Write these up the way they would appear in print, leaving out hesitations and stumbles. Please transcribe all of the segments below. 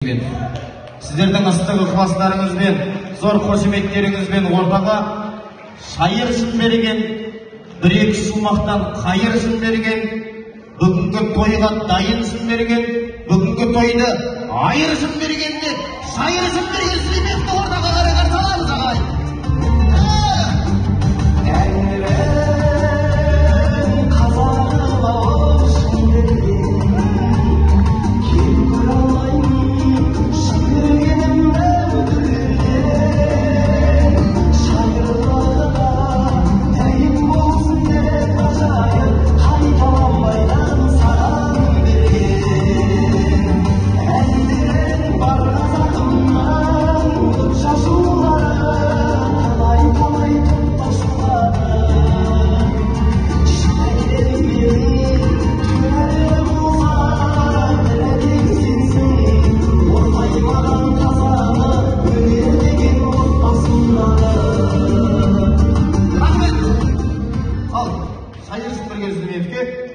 Сүлейменов. Сіздердің ыстық ықыластарыңызбен, зор қошеметтеріңізбен ортаға шайыр Шынберген, бір екі шумақтан қайыр Шынберген, бүгінгі тойға дайын Шынберген, бүгінгі тойды айыр Шынберген деп шайыр Шынберген Сүлейменовті ортаға қарай қарсы аламыз, ағайын.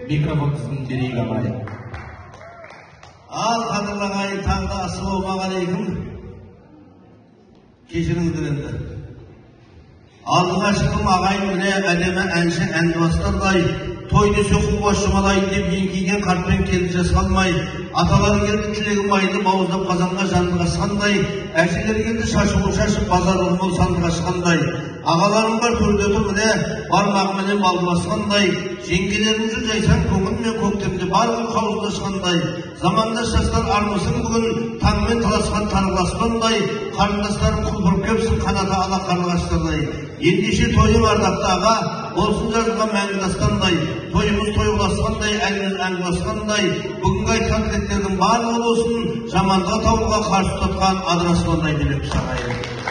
Микрофон тізгінін берейік, ағайын. Ал, қадірлі ағайын, тағы да ассалаумағалейкум. Кешіріңіздер енді. Алдыға шықтым ағайын, міне әдемі әнші әнді бастардай, той десе қуба жұмалайын деп еңкейген қартпен келін жасқанмай, аталары келді тілегі майлы бауыздап қазанға жанды қасқандай, әжелері келді шашуын шашып базарлығы мол сандық ашқандай, ағаларым бар төрде тұр міне бармағыменен балды басқандай, жеңгелерім жүр жайсаң көңілмен көктемде бар күн қауыздасқандай, замандас жастар армысың бүгін таңмен таласқан тарғыласпандай, қарындастарым құлпырып кепсін қанаты ала қарлығаштардай. Ендеше тойым ардақты аға, болсын жазылған мәңгі дастандай, тойымыз тойғыласқандай, әніміз ән бүгінгі айтқан тілектердің барлығы болсын, жамандығы тауға қарсы тұтқан адыраспандай тілекпіз, ағайын.